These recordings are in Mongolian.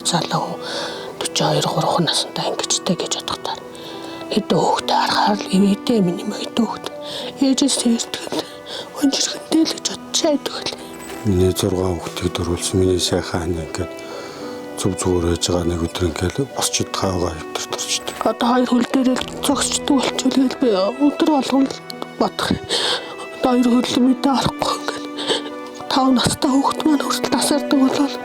залуу хүн 42 3 настай ингэжтэй гэж бодохтаар хэдэн хүүхдээ харахаар л ивэдэ миний хэдэн хүүхд ээжээс тэртгэл өнжирхэнтэй л гэж бодчихаа идэх л. Миний 6 хүүхдийг дөрвөлсөн миний сайхан ань ингээд зүг зүгээр байж байгаа нэг өдөр ингээд босч идэх байгаа хэвтэрт орчдөг. Одоо хоёр хөл дээр л зогсчдөг болчихвол би өдөр болгон л бодох. Одоо хоёр хөл мэдээ харахгүй ингээд 5 настай хүүхд маань хүртэл тасардаг болол.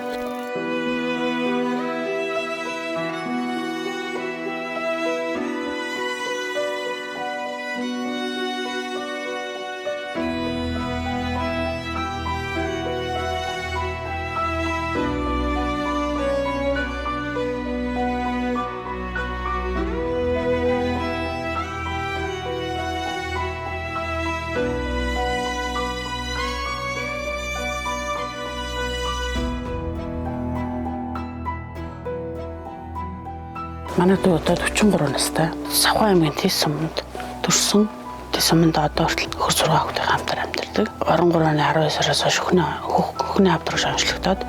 Манай дүү одоо 43 настай. Савхан аймгийн Тэс суманд төрсөн. Тэс суманд одоо хүртэл хөр 6 хүүхдийн хамтар амьдардаг. 13 оны 12 сараас хойш хөхний хавдраг шаншлагдаад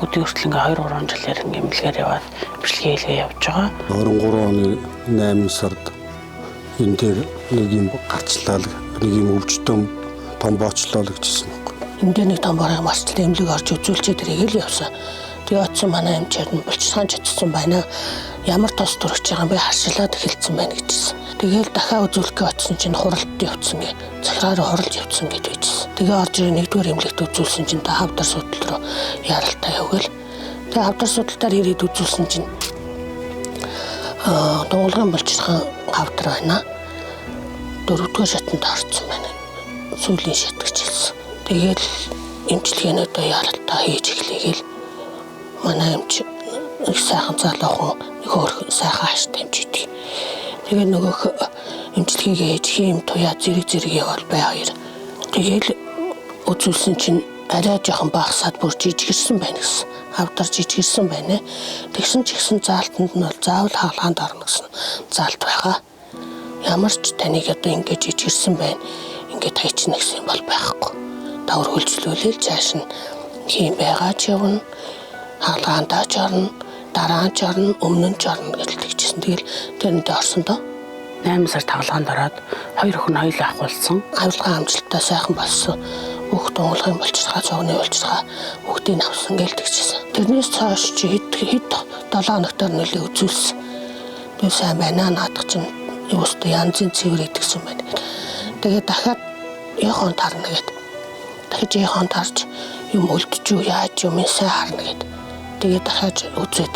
өдний хүртэл ингээ 2 3 жилээр ингээ эмнэлгээр яваад бичлэгээ хийлгээ явж байгаа. 23 оны 8 сард энэ дээр нэг юм гарчлаа л нэг юм өвчтөн томбоочлоо л гэжсэн байхгүй. Энд дээр нэг томборыг марчлаа эмнэлэг орж үзүүлчихэд тэрийг л явсан. Тэгээ очсон манай эмчээр нь булчирхаан чатсан байна. Ямар тос төрөж байгаа юм бэ харшилаад эхэлсэн байна гэжсэн. Тэгээл дахиад үзүүлэхээ очсон чинь хуралд явцсан гэ. Захираар хуралж явцсан гэж байжсэн. Тэгээ орж ирээ нэгдүгээр эмнэлэгт үзүүлсэн чинь та хавдар судал руу яралтай явгал. Тэгээ хавдар судалтаар ирээд үзүүлсэн чинь дуулгын булчирхаан хавдар байна. Дөрөвдүгээр шатанд орсон байна. Сүүлийн шат гэж хэлсэн. Тэгээл эмчилгээнүүдээ яралтай хийж эхлэегээл манай эмч нэг сайхан залуу хүн нэг хөөрхөн сайхан хааштай эмч идэг. Тэгээ нөгөөх эмчилгээгээ хийж хийм туяа зэрэг зэрэг явал бай хоёр. Тэгээл үзүүлсэн чинь арай жоохон багасаад бүр жижигэрсэн байна гэсэн. Хавдар жижигэрсэн байна. Тэгсэн ч гэсэн заалтанд нь бол заавал хаалгаанд орно гэсэн заалт байгаа. Ямар ч таныг одоо ингэж жижигэрсэн байна. Ингээд хайчна гэсэн юм бол байхгүй. Давар хөлжлүүлээл цааш нь хийм байгаа ч явна. Хаалгаандаа ч орно, дараа нь ч орно, өмнө нь ч орно гэж тэгжсэн. Тэгэл тэрэндээ орсон доо. 8 сар тагалгаанд ороод хоёр охин хоёулаа авахулсан. Авилгаан амжилттай сайхан болсон. Бүх дунгалгын булчирхаа, цогны булчирхаа бүгдийг авсан гэж тэгжсэн. Тэрнээс цааш чи хэд хэд 7 хоногтоор нөлөө үзүүлсэн. Би сайн байна наадах чинь юустай янзын цэвэр идэгсэн байна гэд. Тэгээ дахиад яхон тарна гэд. Дахиж яхон тарж юм үлдэж юу яаж юм сайн харна гэд. Тэгээ дахиад үзээд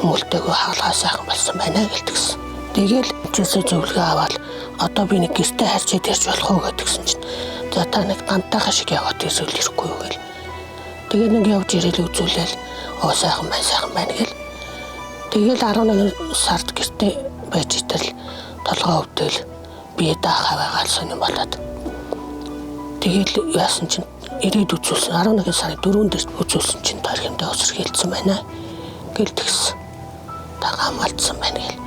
юм үлдээгүй хаалгаа сайхан болсон байна гэж тэгсэн. Тэгээл чисээ зөвлөгөө аваад одоо би нэг гэрте харж ирж болох уу гэдгсэн чинь за та нэг гантайхаа шиг яваад ирвэл ирэхгүй юу гэл. Тэгээ нэг явж ирээл үзүүлээл оо сайхан байна сайхан байна гэл. Тэгээл 11 сард гэрте байж итэл толгоо өвдөл бие даахаа байгаал сонин болоод. Тэгээл яасан чинь ирээд үзүүлсэн 11 сарын 4-нд үзүүлсэн чинь тархиндаа өсөрхийлсэн байна гэл тэгсэн. Та гамалдсан байна гэл.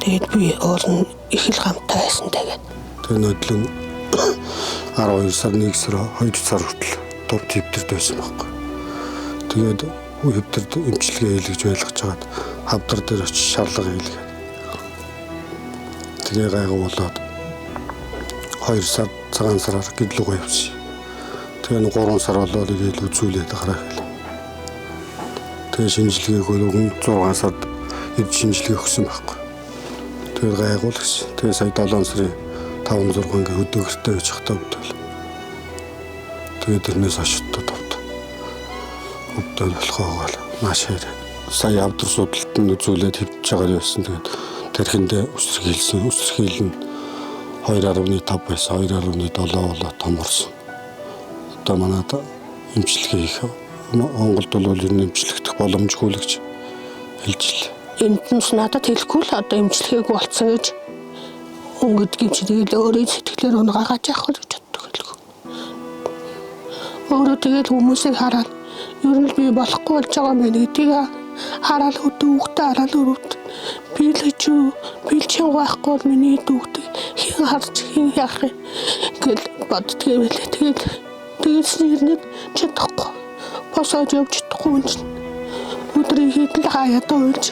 Тэгээд би уул нь их л гамтай байсан тэгээд. Тэгээ нодлон 12 сар 1 сар 2 сар хүртэл тов твдэрт байсан байхгүй. Тэгээд хэвтэрд эмчилгээ хийлгэж байлгаж хагаад хавдар дээр очиж шарлага хийлгээд. Тэгээ гайгүй болоод 2 сар цагаан сараар гэдлүүгээ явсан. Тэгээ 3 сар болоод ирээл үзүүлээд гараа хэл. Тэгээ шинжилгээг өгөн 6 сард ирж шинжилгээ өгсөн байхгүй. Тэгээ гайгүй л гэсэн. Тэгээ сая 7 сарын 5 6 ингээ хөдөөгөртэй байж хатаа өвдөл. Тэгээ тэрнээс хойш товт. Өвдөл болохоо гал маш хэрэг. Сая авдар судалт нь үзүүлээд хэвтэж байгаа байсан. Тэгээд тархиндээ үсэрхийлсэн. Үсэрхийл нь 2.5 байсан. 2.7 болоод томорсон. Одоо манад эмчилгээ хийх Монголд бол ер нь эмчлэгдэх боломжгүй л гэж хэлж л. Эмдэнс надад хэлэхгүй л одоо эмчилгээгүй болцсон гэж өнгөд гимч тэгэл өөрийн сэтгэлээр унгааж явах гэж боддог хэлгүй. Өөрөө тэгэл хүмүүсийг хараад ер нь би болохгүй болж байгаа юм байна гэдгийг хараад хүүхдээ хараад өрөвд би л чи би л чи байхгүй бол миний дүүхтэй хэн харж хэн яах юм гэл боддөг юм байлээ. Тэгэл тэгээс ирнэ чадахгүй. Босоод явж чадахгүй юм чинь. Өдрийн хэдэн хаяадаа уйлж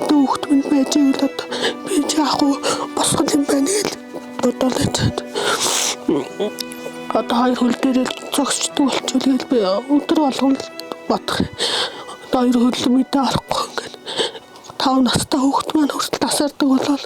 хүүхд минь байж ивэл одоо би яах вэ? Босгол юм байна гэж бодоол байж. Одоо хоёр хөл дээр л зогсчдөг болчихвол гэж би өдөр болгон л бодох. Одоо хоёр хөл мэдээ харахгүй ингээд 5 настай хүүхд маань хүртэл тасардаг болол.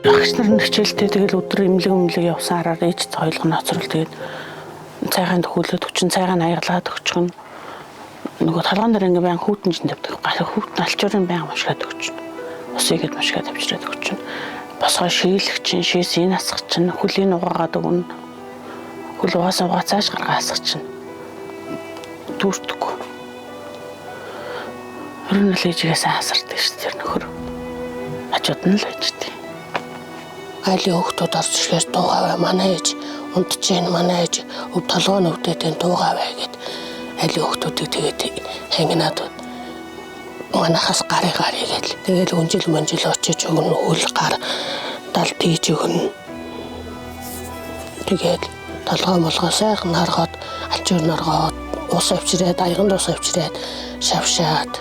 Агч нар нь хичээлтэй тэгэл өдөр имлэг явсан араар ээж хоёулах нь хоцрол тэгээд цайгаан төхөөлөд өчн цайгаан аяглаад өгчгөн нөгөө толгоон дээр ингээ баян хүүтэн жин тавьдаг. Гал хүүтэн алчуурын баян мушгаад өгчнө. Ус игээд мушгаад авчираад өгчнө. Босгоо шийлэх чинь шийс энэ асах чинь хөлийн угаагаад өгнө. Хөл угаасан угаацааш гаргаа асах чинь дүүртэхгүй. Ер нь л ээжигээ сайн асардаг шүү дээ тэр нөхөр. Хажууд нь л ээжтэй. Айлын хүүхдүүд орж ирэхээр дуугаа бай манай ээж унтж гин манай ээж өв толгой нь өвдөд энэ дуугаа бай гэд айлын хүүхдүүдийг тэгээд хангинаад манахаас гарыг гарыг гэл тэгэл үнжил мөнжил очиж өгнө хөл гар дал тийж өгнө. Тэгээд толгой молгоо сайхан харгаад алчуур наргаад ус авчираад аяганд ус авчираад шавшаад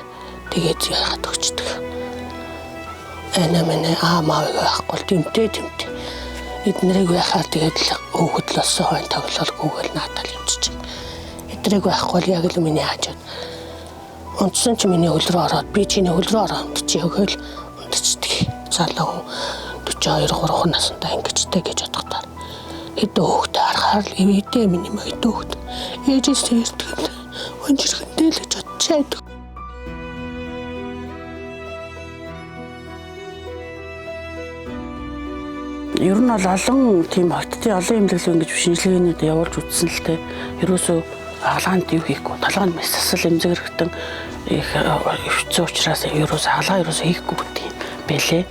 тэгээд яагаад өгчдөг. Ана манай аа маавыг байхгүй тэмтэй тэмтэй. Эднэрийг байхаар тэгээд л хөөхд л болсон хойно тоглолгүйгээл наатал юмчиж. Эднэрийг байхгүй л яг л миний хажууд. Унтсан чи миний хөл рүү ороод би чиний хөл рүү ороод унтчих өгөөл унтчихдаг. Залуу 42 3 настай ингэжтэй гэж бодохдоор хэдэн хөөхтэй харахаар л ивэдэ миний хэдэн хөөхт ээжээс ирдэг л өнжирхэндээ л гэж бодчихад. Ер нь бол олон тийм хотын олон эмнэлэг ингэж шинжилгээнүүд явуулж үзсэн л дээ. Ерөөсөө хагалгаанд юу хийхгүй. Толгойн мэс сасал эмзэг хэрэгтэн их өвчсөн учраас ерөөсөө хагалгаа ерөөсөө хийхгүй гэдэг юм бэлээ.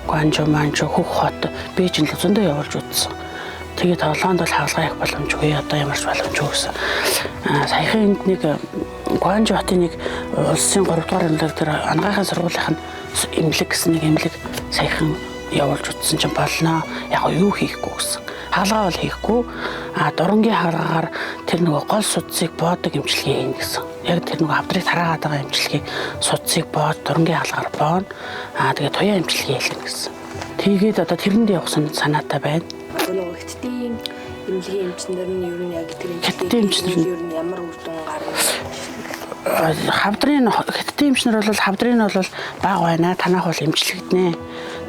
Гуанжо манжо хөх хот Бээжин л зөндөө явуулж үзсэн. Тэгээд толгойнд бол хагалгаа хийх боломжгүй. Одоо ямар ч боломжгүй гэсэн. Саяхан энд нэг Гуанжо хотын нэг улсын 3 дугаар эмнэлэг тэр ангайхын сургуулийнх нь эмнэлэг гэсэн нэг эмнэлэг саяхан явуулж үзсэн чинь болно. Яг юу хийхгүй гэсэн. Хагалгаа бол хийхгүй. А дурангийн хагалгаагаар тэр нөгөө гол судсыг боодог эмчилгээ хийнэ гэсэн. Яг тэр нөгөө хавдрыг тараагаад байгаа эмчилгээг судсыг боод дурангийн хагалгаар бооно. А тэгээ туяа эмчилгээ хийлгэнэ гэсэн. Тэгээд одоо тэрэнд явах санаатай байна. Нөгөө хятадын эмнэлгийн эмчнэр нь ер нь яг тэр хятадын эмчнэр нь ер нь ямар үр дүн гарна? Хавдрын хятадын эмчнэр бол хавдрын бол бага байна. Танах бол эмчлэгдэнэ.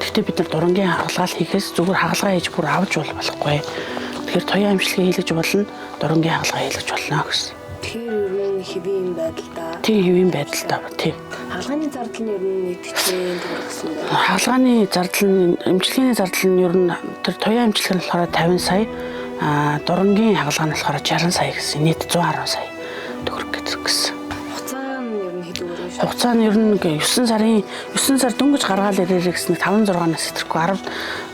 Гэхдээ бид нар дурангийн хагалгаа хийхээс зүгээр хагалгаа хийж бүр авч бол болохгүй. Тэгэхээр туяа эмчилгээ хийлгэж болно, дурангийн хагалгаа хийлгэж болно гэсэн. Тэгэхээр ер нь хэвийн байдалтай. Тийм хэвийн байдалтай тийм. Хагалгааны зардал нь ер нь нийт хичээн төгрөг гэсэн байна. Хагалгааны зардал нь эмчилгээний зардал нь ер нь тэр туяа эмчилгээ нь болохоор 50 сая, а дурангийн хагалгаа нь болохоор 60 сая гэсэн. Нийт 110 сая төгрөг гэдэг гэсэн. Хугацаа нь ер нь 9 сарын 9 сар дөнгөж гаргаал ирээрэй гэсэн 5 6 нас ирэхгүй 10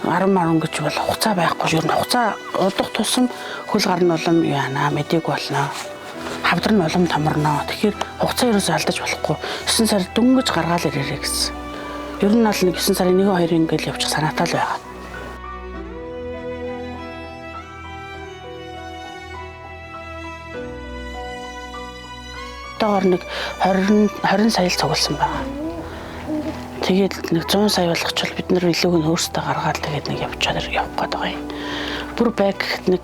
10 10 гэж бол хугацаа байхгүй. Ер нь хугацаа удах тусам хөл гар нь улам яана мэдээг болно. Хавдар нь улам томорно. Тэгэхээр хугацаа ерөөсөө алдаж болохгүй. 9 сар дөнгөж гаргаал ирээрэй гэсэн. Ер нь бол нэг 9 сарын 1 2 ингээл явчих санаатай л байгаа. Одоогор нэг 20 сая л цугласан байгаа. Тэгээд нэг 100 сая болгочвол бид нар илүүг нь өөрсдөө гаргаад тэгээд нэг явчаад явах гээд байгаа юм. Бүр байг гэхэд нэг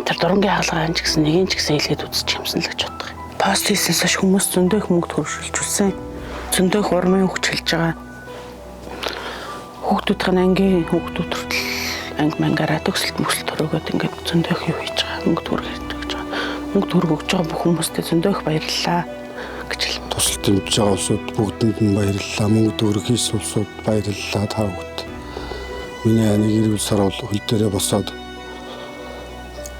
тэр дурангийн хагалгаа анч гэсэн нэг ч гэсэн илгээд үзчих юмсан л гэж боддог. Пост хийснээс хойш хүмүүс зөндөө их мөнгө төгрөжүүлсэн. Зөндөө их урмын хөгж хэлж байгаа. Хүүхдүүдийн ангийн хүүхдүүд хүртэл анги мангаараа төгсөлт мөсөлт төрөөгөөд ингээд зөндөө их юу хийж байгаа. Мөнгө төгрөг хийж байгаа. Мөнгө төгрөг өгж байгаа бүх хүмүүстээ зөндөө их баярлалаа гэж хэлнэ. Тусалт дэмжиж байгаа улсууд бүгдэнд нь баярлалаа. Мөнгө төгрөг хийсэн улсууд баярлалаа та бүгд. Миний аниг эрүүл саруул хөл дээрээ босоод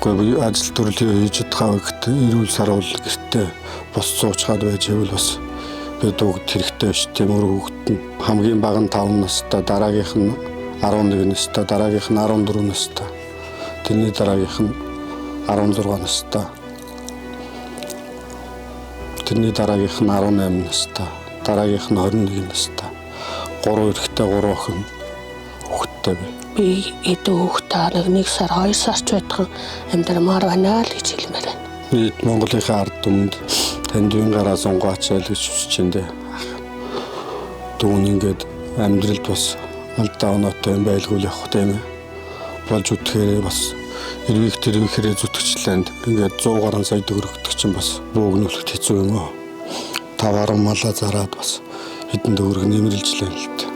үгүй би ажил төрөл хийж чадхаа гэхдээ эрүүл саруул гэртээ бос суучгаад байж ивэл бас би дүүгд хэрэгтэй биш тийм өөр хүүхэд нь хамгийн бага нь 5 настай, дараагийнх нь 11 настай, дараагийнх нь 14 настай. Тэрний дараагийнх нь 16 настай. Тэрний дараагийнх нь 18 настай, дараагийнх нь 21 настай. 3 эрэгтэй, 3 охин. Би хэдэн хүүхдээ нэг сар 2 сар ч байтхан амьдрмаар байна л гэж хэлмээр байна. Нийт Монголынхаа ард түмэнд танд гараа сунгаач айл гэж хүсэж байна дээ. Дүүн ингээд амьдралд бас алдаа оноотой юм байлгүй л явах тийм ээ. Болж үтгэхээрээ бас эрвих тэрвэхэрээ зүтгэжлээнд ингээд 100 гаруй сая төгрөгдөг чинь бас бөөгнүүлэхэд хэцүү юм уу. Тавааран малаа зараад бас хэдэн төгрөг нэмэрлжлээ л дээ.